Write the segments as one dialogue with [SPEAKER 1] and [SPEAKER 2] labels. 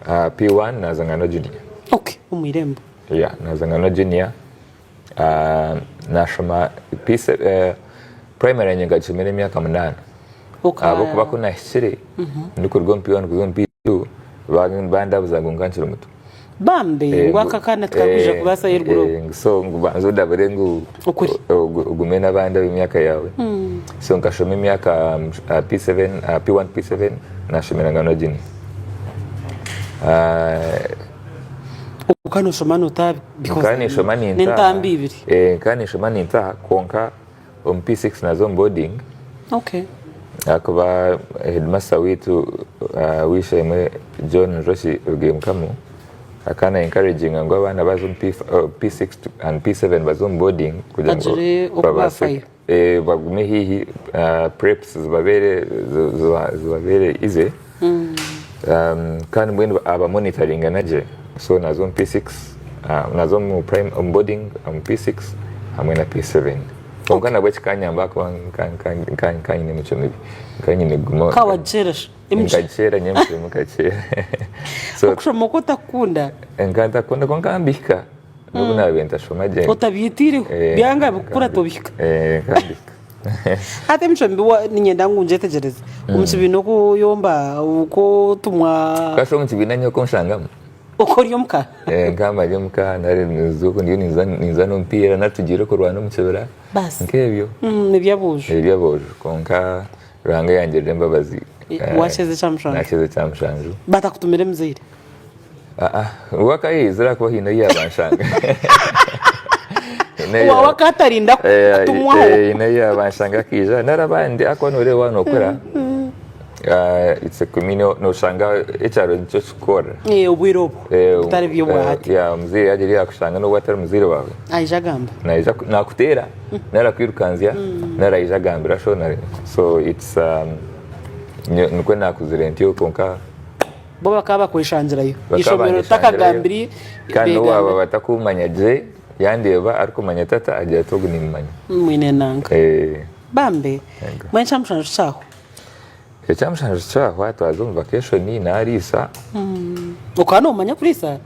[SPEAKER 1] P1 naaza Ngano Junior.
[SPEAKER 2] Okay, omu irembo.
[SPEAKER 1] Yeah, naaza Ngano Junior. Naashoma primary yangye nkagishomera emyaka munaana. Ahabw'okuba ku naahikire ndikuruga omu P1 kuza omu P2 bandabuza ngu nka nkiri muto.
[SPEAKER 2] Bambi ngu aka akaana tikarikwija kubaasa yeruguru oku.
[SPEAKER 1] So ngu banza odabure ngu ogume n'abandi ab'emyaka yaawe. So nkashoma emyaka P7, P1, P7 naashomera Ngano Junior.
[SPEAKER 2] Okaba noshoma nootaaha
[SPEAKER 1] Nkaba ninshoma nintaaha.
[SPEAKER 2] N'entambi ibiri.
[SPEAKER 1] Nkaba ninshoma nintaaha kwonka omu P6 naza omu boarding.
[SPEAKER 2] Okay.
[SPEAKER 1] Ahakuba headmaster waitu ow'eishe-emwe John Njoki Rugemkamu akaba na encouraginga ngu abaana baza omu P6 and P7 baze omu boarding kugira ngu
[SPEAKER 2] Bagire oku
[SPEAKER 1] babaase
[SPEAKER 2] baafayo.
[SPEAKER 1] bagume haihi preps zibabeere zibabeere easy kandi mbwenu aba monitoringa na gye so naza omu P6 naza omu boarding omu P6 hamwe na P7. Kwonka nabwo kikanyamba ahakuba nka nyine emicwe mibi nka nyine kuguma
[SPEAKER 2] Ka wagikyera shi emicwe?
[SPEAKER 1] Nkagikyera nyowe emicwe mibi nkagikyera.
[SPEAKER 2] So Okushoma oku otakukunda?
[SPEAKER 1] Nka ntakukunda kwonka mbihika n'obu naabaire ntashoma gye.
[SPEAKER 2] Otabyetaireho byanga bikukurata obihika.
[SPEAKER 1] Nka mbihika.
[SPEAKER 2] Hati emicwe mibi niinyenda ngu ngyetegyereze omu kibiina oku oyomba oku otumwa.
[SPEAKER 1] Kasha omu kibiina nyowe oku onshangamu.
[SPEAKER 2] Oku ori omuka?
[SPEAKER 1] Nkaba ndi omuka nari ndiyo ninzaana omupiira nari tugiire kurwana omu kibira nk'ebyo.
[SPEAKER 2] Eby'aboojo.
[SPEAKER 1] Eby'aboojo kwonka Ruhanga yangirira embabazi.
[SPEAKER 2] Wakyeza ekyamushanju?
[SPEAKER 1] Nakyeza ekyamushanju.
[SPEAKER 2] Batakutumire muzaire?
[SPEAKER 1] We akaba yaizire ahakuba haine ou yaabanshanga.
[SPEAKER 2] Owaawe akaba atarinda kutumwaho?
[SPEAKER 1] Haine ou yaabanshanga akaija nari abandi ahakuba nooreeba waaba nookora It's a communal noshanga ekyaro nikyo kikukora.
[SPEAKER 2] Eh, obwire obwo bitari by'obwa hati.
[SPEAKER 1] Yeah, omuzaire yagira yakushanga n'obu atari muzaire waawe.
[SPEAKER 2] Aija agamba.
[SPEAKER 1] Naija nakuteera nari akwirukanzya nari aija agambira sho nari so it's um, nikwo nakuzire ntyo kwonka
[SPEAKER 2] Bo bakaba bakweshangirayo.
[SPEAKER 1] Bakaba
[SPEAKER 2] Ishomero
[SPEAKER 1] banyeshangirayo.
[SPEAKER 2] ritakagambire
[SPEAKER 1] Kandi n'obu
[SPEAKER 2] begambire.
[SPEAKER 1] waaba batakumanya gye yandeeba arikumanya tata agira ati ogu nimumanya.
[SPEAKER 2] Mwine enanga.
[SPEAKER 1] Eh.
[SPEAKER 2] Bambe
[SPEAKER 1] Yego.
[SPEAKER 2] mbwenu ekyamushanju kyahwa.
[SPEAKER 1] Ekyamushanju kyahwa twaza omu vakeshoni nariisa.
[SPEAKER 2] Okaba nomanya kuriisa?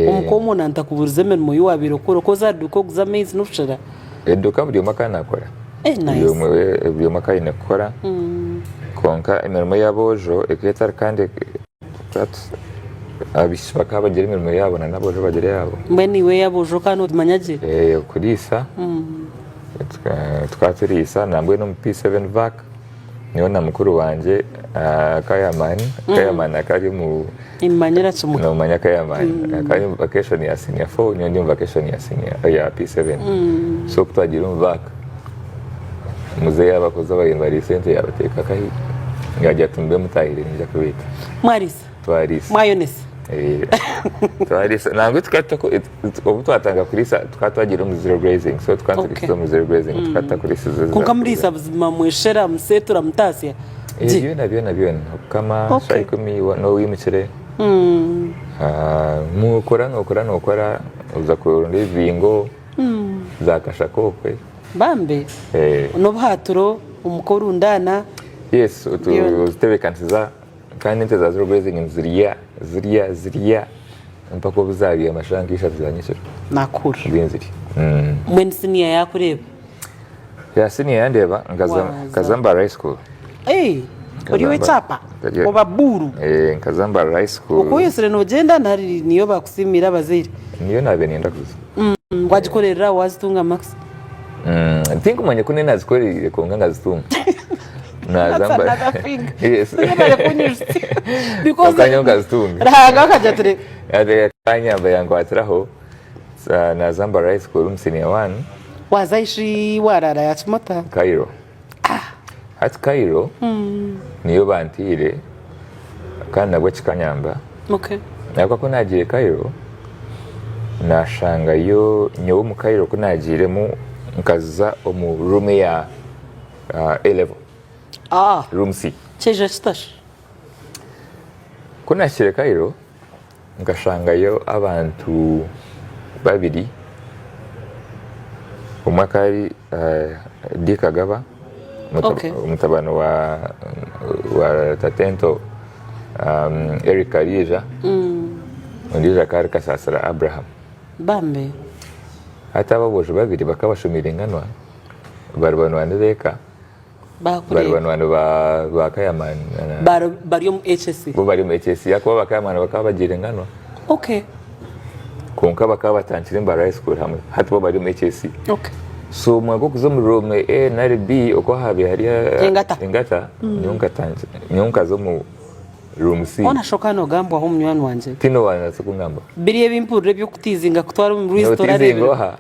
[SPEAKER 2] Omuka omwo nantakuburiza emirimo ei wabaire okora oku oza aha duuka oguza amaizi n'obushera?
[SPEAKER 1] Eduuka buri omwe akaba nakora. Buri omwe akaba aine kukora kwonka emirimo ey'aboojo ekaba etari kandi abaishiki bakaba bagira emirimo yaabo na n'aboojo bagira eyaabo.
[SPEAKER 2] Mbwenu iwe ey'aboojo okaba nogimanya gye?
[SPEAKER 1] Kuriisa tukaba turiisa nambwenu omu P7 vac. Nyowe na mukuru wangye Kayamani, Kayamani akaba ari omu
[SPEAKER 2] Nimumanyira kimwe.
[SPEAKER 1] Nomanya Kayamani, akaba ari omu vacation ya senior 4 nyowe ndi omu vacation ya senior ya P7. So ku twagiire omu vac, muzeeyi abakozi ababaire nibariisa ente yabateeka nkahi, yaagira ati mube mutaahire niinyija kubeeta.
[SPEAKER 2] Mwariisa?
[SPEAKER 1] Twariisa.
[SPEAKER 2] Mwayonesa?
[SPEAKER 1] Twariisa nangwa tukaba tutari obu twatandika kuriisa tukaba twagiire omu zero grazing so tukaba nituriisiza omu zero grazing tukaba tutakuriisiza
[SPEAKER 2] Kwonka muriisa buzima mweshera museetura mutaasya gye?
[SPEAKER 1] Byona byona byona okukama shaaha ikumi nooba oimukire nokora nokora nokora oza kuronda ebibingo za kashaka okwe.
[SPEAKER 2] Bambi n'obuhaaturo omuka orundaana.
[SPEAKER 1] Yes ozitebeekanisiza. Kandi ente za zero grazing nizirya zirya zirya mpaka obu zabyama shaaha nka ishatu za nyekiro.
[SPEAKER 2] Nakuhurira.
[SPEAKER 1] Nibyo nzirya.
[SPEAKER 2] Mbwenu siniya yakureeba?
[SPEAKER 1] Ya siniya yandeeba nkaza
[SPEAKER 2] Waaza.
[SPEAKER 1] nkaza Mbarara high school.
[SPEAKER 2] Hey, ori ow'ekyapa oba buuru?
[SPEAKER 1] Nkaza Mbarara high school.
[SPEAKER 2] Oku oyetsire nogyenda nari niyo bakusiimire abazaire?
[SPEAKER 1] Niyo naabaire niinyenda kuza.
[SPEAKER 2] Wagikorerera aho wazitunga marks?
[SPEAKER 1] Tinkumanya ku naazikoreire kwonka nkazitunga.
[SPEAKER 2] That's another thing. Oyebare kunyijusya. Because
[SPEAKER 1] Kwonka nyowe nkazitunga.
[SPEAKER 2] Ruhanga akagira ati re-
[SPEAKER 1] Akanyamba yankwatiraho naaza Mbarara High School omu senior one.
[SPEAKER 2] Waaza ishi waraara Yakimota?
[SPEAKER 1] Cairo. Hati Cairo niyo bantiire kandi nabwo kikanyamba.
[SPEAKER 2] Okay.
[SPEAKER 1] Ahabw'okuba ku naagiire Cairo naashangayo nyowe omu Cairo ku naagiiremu nkaza omu room eya A level,
[SPEAKER 2] Ah,
[SPEAKER 1] room C.
[SPEAKER 2] kyaija kita shi?
[SPEAKER 1] Ku naahikire Cairo nkashangayo abantu babiri, omwe akaba ari Dick Agaba omutabani wa Tatento Eric Kariija. Ondiijo akaba ari Kasaasira Abraham.
[SPEAKER 2] Bambi.
[SPEAKER 1] Hati abo aboojo babiri bakaba bashomiire nganwa, bari banywani b'eka, bari
[SPEAKER 2] Baakureeba.
[SPEAKER 1] banywani ba ba Kayamani na
[SPEAKER 2] Bari bari omu HSC.
[SPEAKER 1] bo bari omu HSC ahakuba ba Kayamani bakaba bagiire nganwa.
[SPEAKER 2] Okay.
[SPEAKER 1] Kwonka bakaba batandikire Mbarara High School hamwe, hati bo bari omu HSC.
[SPEAKER 2] Okay.
[SPEAKER 1] So omwanya gw'okuza omu room A nari B oku haabaire hari
[SPEAKER 2] Engata.
[SPEAKER 1] engata, nyowe nkatandika nyowe nkaza omu room C.
[SPEAKER 2] Hoona shi okaba noogambwaho munywani wangye?
[SPEAKER 1] Tihaine owaanasa kungambaho.
[SPEAKER 2] Biri ebi mpurira eby'okutiizinga kutwara omu rwizi
[SPEAKER 1] Nootiizinga
[SPEAKER 2] torareebire.
[SPEAKER 1] oha?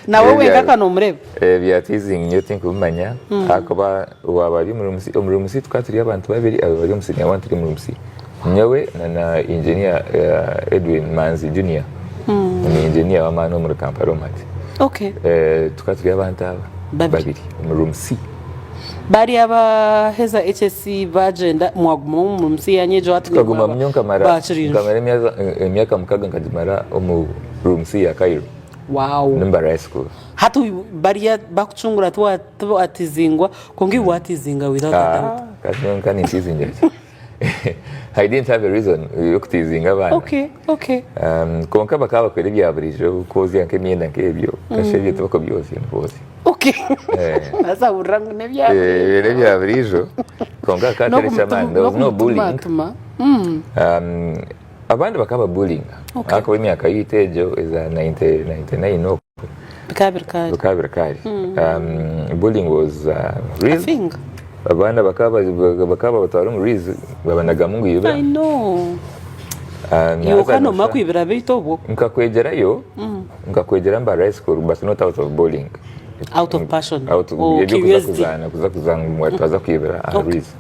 [SPEAKER 2] Nawe wenka
[SPEAKER 1] Ebya
[SPEAKER 2] ka noomureeba?
[SPEAKER 1] ebya teasing nyowe tinkubimanya ahakuba waaba ori omu room C, omu room C tukaba turi abantu babiri aba bari omu senior one turi omu room C. Nyowe na na engineer Edwin Manzi Junior ni engineer w'amaani omuri Kampala omu hati.
[SPEAKER 2] Okay.
[SPEAKER 1] Tukaba turi abantu aba
[SPEAKER 2] Babiri.
[SPEAKER 1] babiri omu room C.
[SPEAKER 2] Bari abaheza HSC bagyenda mwagumamu omu nsi yanyu egyo hati
[SPEAKER 1] Tukaguma
[SPEAKER 2] nimwe
[SPEAKER 1] nyowe nkamara
[SPEAKER 2] bakiri nju.
[SPEAKER 1] nkamara emyaka mukaga nkagimara omu room C ya Cairo
[SPEAKER 2] Wow.
[SPEAKER 1] ni Mbarara High School.
[SPEAKER 2] Hati bariya bakucungura tiwatizingwa kwonka iwe watizinga without a doubt.
[SPEAKER 1] Ah, kati nyowe nka nintizingira ki? I didn't have a reason y'okutizinga abaana.
[SPEAKER 2] Okay, okay.
[SPEAKER 1] Kwonka bakaba bakora ebya buriijo kwozya nk'emyenda nk'ebyo, kasha ebyo tibakubyozya niboozya.
[SPEAKER 2] Okay.
[SPEAKER 1] Eh.
[SPEAKER 2] Haza hurira ngu n'ebya
[SPEAKER 1] Eh,
[SPEAKER 2] buriijo.
[SPEAKER 1] n'ebya buriijo kwonka hakaba hatari eky'amaani there was no bullying.
[SPEAKER 2] N'okumutumatuma.
[SPEAKER 1] Abandi bakaba babullyinga
[SPEAKER 2] Okay.
[SPEAKER 1] ahakuba emyaka yaitu egyo eza 90 99 okwo
[SPEAKER 2] Bikaba biri kare.
[SPEAKER 1] bikaba biri kare. Bullying was
[SPEAKER 2] A
[SPEAKER 1] real.
[SPEAKER 2] thing.
[SPEAKER 1] Abaana bakaba bakaba babatwara omu rwizi babanagamu ngu
[SPEAKER 2] I
[SPEAKER 1] ibira.
[SPEAKER 2] know. Iwe okaba noomanya kwibira beitu obwo?
[SPEAKER 1] Nkakwegyerayo, nkakwegyera Mbarara High School but not out of bullying.
[SPEAKER 2] Out of passion
[SPEAKER 1] Out
[SPEAKER 2] or
[SPEAKER 1] ebyokuza
[SPEAKER 2] curiosity.
[SPEAKER 1] kuzaana, kuza kuzaana ngu twaza kwibira aha
[SPEAKER 2] Okay.
[SPEAKER 1] rwizi.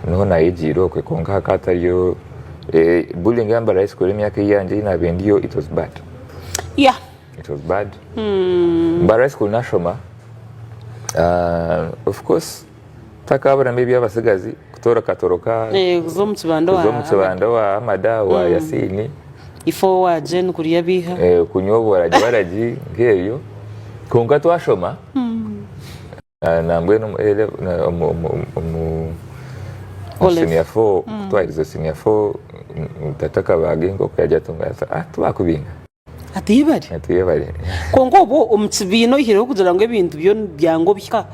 [SPEAKER 1] Niho nayegiire okwe kwonka hakaba hatariyo bullying ya Mbarara High School emyaka eyangye ei naabaire ndiyo it was bad.
[SPEAKER 2] Yeah.
[SPEAKER 1] It was bad. Mbarara High School nashoma, of course takaburamu eby'abasigazi kutoroka toroka,
[SPEAKER 2] Eh, kuza omu kibanda
[SPEAKER 1] kuza
[SPEAKER 2] owa
[SPEAKER 1] omu kibanda owa Amada, owa Yasini,
[SPEAKER 2] Ife owa Jane kurya biiha.
[SPEAKER 1] kunywa obuwaragi waragi nk'ebyo. Kwonka twashoma, nambwenu omu A level, omu
[SPEAKER 2] O level.
[SPEAKER 1] senior four, ku twaherize senior four, tata akabaaga enkoko yagira ati ah tibakubinga.
[SPEAKER 2] Ati yebare.
[SPEAKER 1] Ati yebare.
[SPEAKER 2] Kwonka obwo omu kibiina oihireho kugira ngu ebintu byo byangu obihika,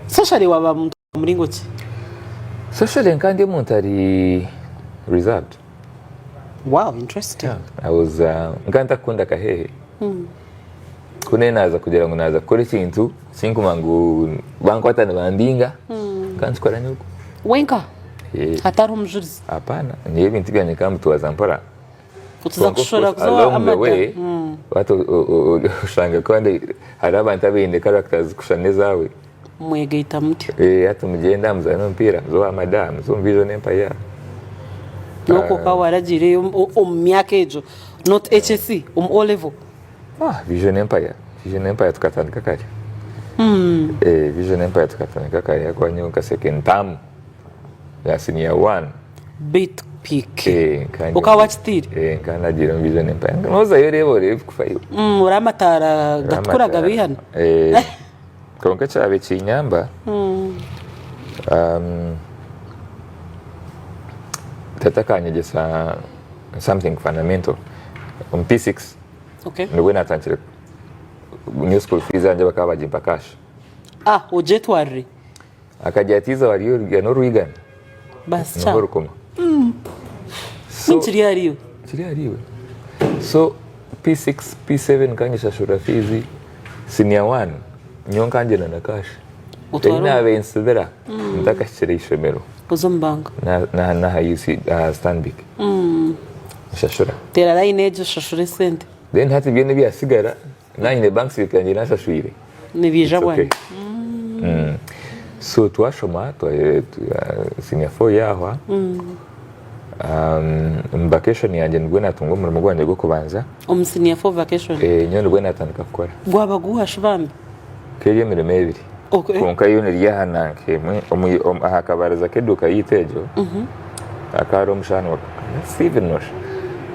[SPEAKER 2] socially waaba muntu wa muringo ki?
[SPEAKER 1] Socially nka ndi omuntu ari reserved.
[SPEAKER 2] Wow, interesting.
[SPEAKER 1] I was nka ntakukunda kahehe. Ku nari naaza kugira ngu naaza kukora ekintu kinkumanya ngu bankwata nibambinga, nka nkikora nyowe.
[SPEAKER 2] Wenka? Hatariho mujurizi?
[SPEAKER 1] Hapana, nyowe ebintu byangye nka mbitwaza mpora.
[SPEAKER 2] Otuza
[SPEAKER 1] Kwonka of
[SPEAKER 2] kushora
[SPEAKER 1] course
[SPEAKER 2] kuza owa
[SPEAKER 1] along the
[SPEAKER 2] Amada.
[SPEAKER 1] way hati oshanga kandi hariho abantu abaine characters zirikushushana ezaawe.
[SPEAKER 2] Mwegaita mutyo.
[SPEAKER 1] Eh, hati mugyenda muzaana omupiira, muza owa Amada, muza omu Vision Empire.
[SPEAKER 2] N'okwo okaba waragiireyo omu myaka egyo not HSC, omu O level.
[SPEAKER 1] Ah, Vision Empire, Vision Empire tukatandika kare. Eh, Vision Empire tukatandika kare ahakuba nyowe nka second term ya senior one.
[SPEAKER 2] Beitu PK.
[SPEAKER 1] Eh, kandi
[SPEAKER 2] Okaba wakitiire?
[SPEAKER 1] Eh, nkaba nagiire omu Vision Empire. Nozayo oreeba oreeba ebikufayo.
[SPEAKER 2] Oreeba amataara gatukura gabeihana.
[SPEAKER 1] Eh, kwonka ekyabaire kinyamba, um, tata akanyegyesa something fundamental. Omu P6
[SPEAKER 2] Okay.
[SPEAKER 1] nibwo natandikire new school fees yangye bakaba bagimpa cash.
[SPEAKER 2] Ah, ogyetwarire.
[SPEAKER 1] Akagira ati eizooba ryorurya n'orwigana
[SPEAKER 2] Basi
[SPEAKER 1] niho
[SPEAKER 2] kya.
[SPEAKER 1] rukoma. So
[SPEAKER 2] Kiri ahariiwe.
[SPEAKER 1] kiri ahariiwe. So P6, P7 nkanyeshashurira fees, senior one nyowe nkangyenda na cash.
[SPEAKER 2] Otwara
[SPEAKER 1] Ei naabaire nsibira ntakahikire ishomero
[SPEAKER 2] oza omu banka.
[SPEAKER 1] na- na- n'aha UC aha Stanbic nshashura.
[SPEAKER 2] Teera layini egyo oshashure esente.
[SPEAKER 1] Then hati byona ebyasigara Nanye bank slip yangye nashashwire.
[SPEAKER 2] Nibiija
[SPEAKER 1] It's okay.
[SPEAKER 2] bwanyima.
[SPEAKER 1] So twashoma senior 4 yahwa. Omu vacation yangye nibwo natunga omurimo gwangye gw'okubanza.
[SPEAKER 2] Omu senior 4 vacation.
[SPEAKER 1] Eh, nyowe nibwo natandika kukora.
[SPEAKER 2] Gwaba guha shi bambi?
[SPEAKER 1] Nk'eri emirimo ebiri.
[SPEAKER 2] Okay.
[SPEAKER 1] Kwonka yo neri aha nanka emwe aha kabaraza k'eduuka yaitu egyo. Hakaba hariho omushaho wa Steven nosha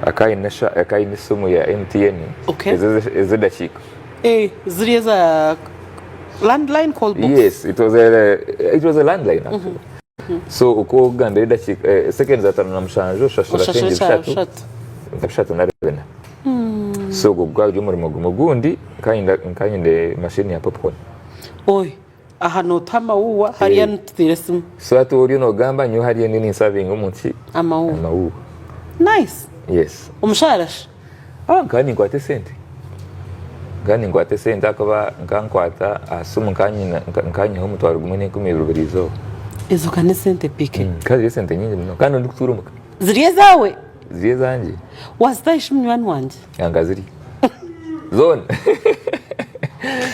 [SPEAKER 1] akaba aine esha akaba aine esimu ya MTN
[SPEAKER 2] Okay.
[SPEAKER 1] ezo ez'edakiika.
[SPEAKER 2] Eh, ziri eza landline call box.
[SPEAKER 1] Yes, it was a it was a landline actually. So oku okugambira edakiika eh, seconds 57 oshashura
[SPEAKER 2] Oshashura
[SPEAKER 1] shenge
[SPEAKER 2] ekya
[SPEAKER 1] bishatu
[SPEAKER 2] bishatu.
[SPEAKER 1] nka bishatu nari bina. So ogwo gukaba guri omurimo gumwe. Ogundi nkanyenda nkanyenda machine ya popcorn.
[SPEAKER 2] Oi, aha nootuha amawuuwa hariya
[SPEAKER 1] Eh.
[SPEAKER 2] nituteera esimu.
[SPEAKER 1] So hati oriyo nogamba nyowe hariya ndiyo ninsavinga omu ki?
[SPEAKER 2] Amawuuwa.
[SPEAKER 1] Amawuuwa.
[SPEAKER 2] Nice.
[SPEAKER 1] Yes.
[SPEAKER 2] Omushaara shi?
[SPEAKER 1] Ah, nkaba ninkwata esente. Nkaba ninkwata esente ahakuba nkaba nkwata aha simu nkaba nyine nkaba nyihaho omutwaro gumwe n'enkumi ibiri buri izooba.
[SPEAKER 2] Ezo ka n'esente PK.
[SPEAKER 1] Zikaba ziri esente nyingi munonga kandi ndikutuura omuka.
[SPEAKER 2] Ziri ezaawe?
[SPEAKER 1] Ziri ezangye.
[SPEAKER 2] Waazitaho shi munywani wangye?
[SPEAKER 1] Ah, nkazirya zoona.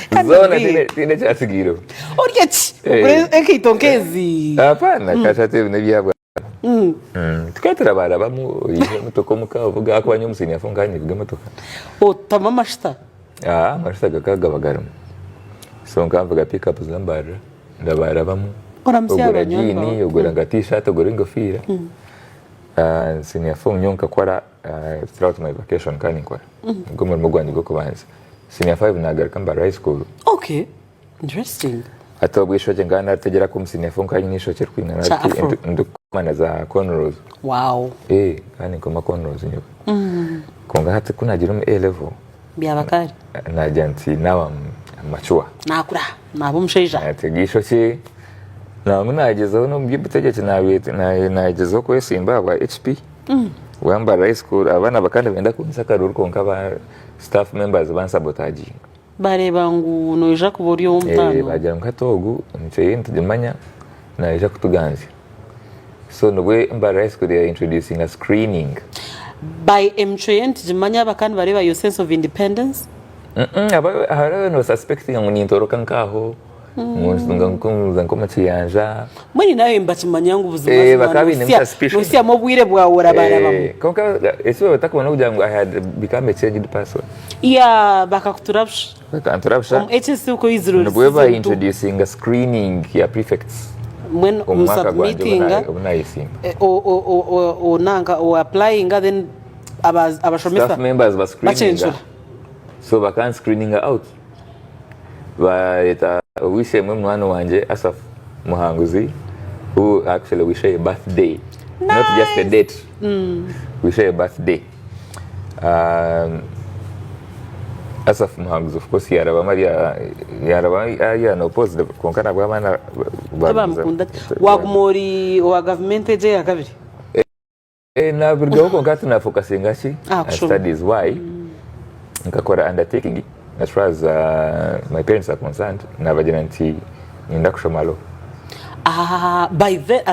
[SPEAKER 2] Kandi
[SPEAKER 1] Zoona
[SPEAKER 2] obwire.
[SPEAKER 1] tihaine tihaine ekyatsigaireho.
[SPEAKER 2] Orye ki? Ogure enkaito nk'ezi.
[SPEAKER 1] Hapana, kasha hati ebi n'ebyabwo. Tukaba turabarabamu oyiha emotoka omuka ovuga ahakuba nyowe omu senior four nkaba ninvuga emotoka.
[SPEAKER 2] Otamu amashuta?
[SPEAKER 1] Amashuta gakaba gaba garimu. So nkaba nvuga pick up z'ambarara ndabarabamu.
[SPEAKER 2] Oramutsya
[SPEAKER 1] Ogura
[SPEAKER 2] banywani
[SPEAKER 1] jiini,
[SPEAKER 2] baawe.
[SPEAKER 1] ogura nka t-shirt, ogura engofiira. Senior four nyowe nkakora throughout my vacation nkaba ninkora. Nigwo murimo gwangye gw'okubanza. Senior five nagaruka Mbarara high school.
[SPEAKER 2] Okay. Interesting.
[SPEAKER 1] Hati obwo eishokye nkaba naritegyera ku omu senior four nkaba nyine eishokye ririkwingana
[SPEAKER 2] Kya
[SPEAKER 1] riti
[SPEAKER 2] afro.
[SPEAKER 1] ndikukoma na za cornrows.
[SPEAKER 2] Wow.
[SPEAKER 1] Eh, nkaba ninkoma cornrows nyowe. Kwonka hati ku naagiire omu A level
[SPEAKER 2] Byaba kare.
[SPEAKER 1] naagira nti now I'm mature.
[SPEAKER 2] Naakura, naaba omushaija.
[SPEAKER 1] Naatega eishokye, nangwa naagyezaho n'omu by'obutegyeki naagyezaho kwesimba ahabwa HP. Bwambara high school abaana bakaba nibenda kunyitsa akaruru kwonka ba staff members bansabotaginga.
[SPEAKER 2] Bareeba ngu noija kuba ori
[SPEAKER 1] Eh,
[SPEAKER 2] ow'omutaano.
[SPEAKER 1] bagira ngu hati ogu emicwe ye nitugimanya naija kutuganzya. So nibwe Mbarara High School ya introducinga screening.
[SPEAKER 2] By emicwe ye nitugimanya bakaba nibareeba your sense of independence.
[SPEAKER 1] Hariho ababaire nibasuspectinga ngu nintoroka nk'aho, ngu nza nk'omu kiyanja.
[SPEAKER 2] Mbwenu nawe nibakimanya ngu buzima
[SPEAKER 1] Eh,
[SPEAKER 2] buzima
[SPEAKER 1] bakaba bainemu
[SPEAKER 2] nohitsya
[SPEAKER 1] suspicion.
[SPEAKER 2] nohitsyamu obwire bwawe orabarabamu.
[SPEAKER 1] Eh, kwonka eki batakumanya n'okugira ngu I had become a changed person.
[SPEAKER 2] Yeah, bakakutura busha.
[SPEAKER 1] Bakantura busha.
[SPEAKER 2] Omu HSC ku oizire ori
[SPEAKER 1] Nibwo
[SPEAKER 2] season two.
[SPEAKER 1] baintroducinga screening ya prefects
[SPEAKER 2] Mbwenu
[SPEAKER 1] omu mwaka gwangye obu
[SPEAKER 2] omusubmitinga,
[SPEAKER 1] na- obu nayesimba.
[SPEAKER 2] eh, o- o- o- o- onanka o applyinga then aba- abashomesa
[SPEAKER 1] Staff members ba screeninga.
[SPEAKER 2] bacencura.
[SPEAKER 1] So bakan screeninga out. Bareeta ow'eishe-emwe munywani wangye Asaph Muhanguzi who actually we share a birthday. Not just a date. We share a birthday. Um, Asaph Muhanguzi of course yarabamu ari yaraba ari unopposed kwonka nabwo abaana
[SPEAKER 2] Tibamukunda. Waguma ori owa gavumenti egyo eya kabiri?
[SPEAKER 1] Eh, nabirugaho kwonka hati nafokasinga ki
[SPEAKER 2] Aha
[SPEAKER 1] aha
[SPEAKER 2] kushoma.
[SPEAKER 1] studies why nkakora undertaking as far as my parents are concerned nabagira nti ninda kushoma law.
[SPEAKER 2] Ah, by then.